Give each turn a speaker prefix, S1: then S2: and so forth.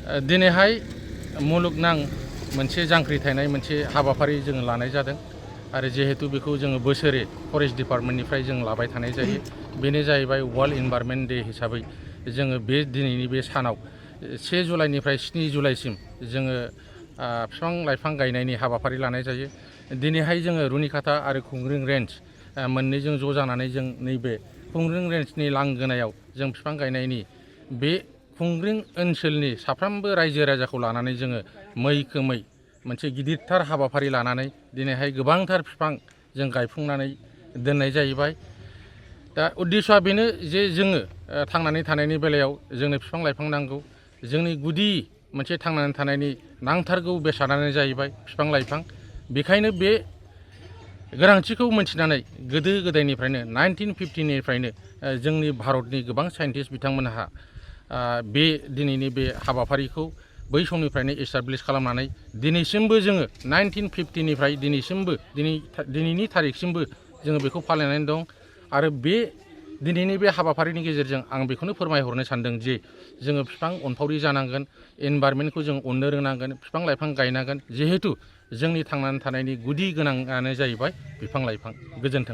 S1: दिनैहाय मुलुगनां मोनसे जांख्रिथायनाय मोनसे हाबाफारि जोङो लानाय जादों आरो जिहेतु बेखौ जोङो बोसोरे फरेस्ट डिपार्टमेन्टनिफ्राय जों लाबाय थानाय जायो। बेनो जाहैबाय वर्ल्ड इनभायरनमेन्ट डे हिसाबै जोङो बे दिनैनि बे सानाव 1 जुलाइनिफ्राय 7 जुलाइसिम जोङो बिफां लाइफां गायनायनि हाबाफारि लानाय जायो। दिनैहाय जोङो रुनिकाटा आरो खुंग्रिं रेन्ज मोननैजों ज' जानानै जों नैबे खुंग्रिं रेन्जनि लांगोनायाव जों बिफां गायनायनि बे खुंग्रिं ओनसोलनि साफ्रोमबो रायजो राजाखौ लानानै जोङो मैखोमै मोनसे गिदिरथार हाबाफारि लानानै दिनैहाय गोबांथार बिफां जों गायफुंनानै दोननाय जाहैबाय। दा उद्देश्यआ बेनो जे जोङो थांनानै थानायनि बेलायाव जोंनो बिफां लाइफां नांगौ। जोंनि गुदि मोनसे थांनानै थानायनि नांथारगौ बेसादानो जाहैबाय बिफां लाइफां। बेखायनो बे गोनांथिखौ मोनथिनानै गोदो गोदायनिफ्रायनो 1950निफ्रायनो जोंनि भारतनि गोबां साइन्टिस्ट बिथांमोनहा बे दिनैनि बे हाबाफारिखौ बै समनिफ्रायनो एस्टाब्लिश खालामनानै दिनैसिमबो जोङो 1950निफ्राय दिनैनि थारिखसिमबो जोङो बेखौ फालिनानै दं। आरो बे दिनैनि बे हाबाफारिनि गेजेरजों आं बेखौनो फोरमायहरनो सानदों जे जोङो बिफां अनफावरि जानांगोन, एनभायरनमेन्टखौ जों अननो रोंनांगोन, बिफां लाइफां गायनांगोन। जिहेतु जोंनि थांनानै थानायनि गुदि गोनाङानो जाहैबाय बिफां लाइफां। गोजोन्थों।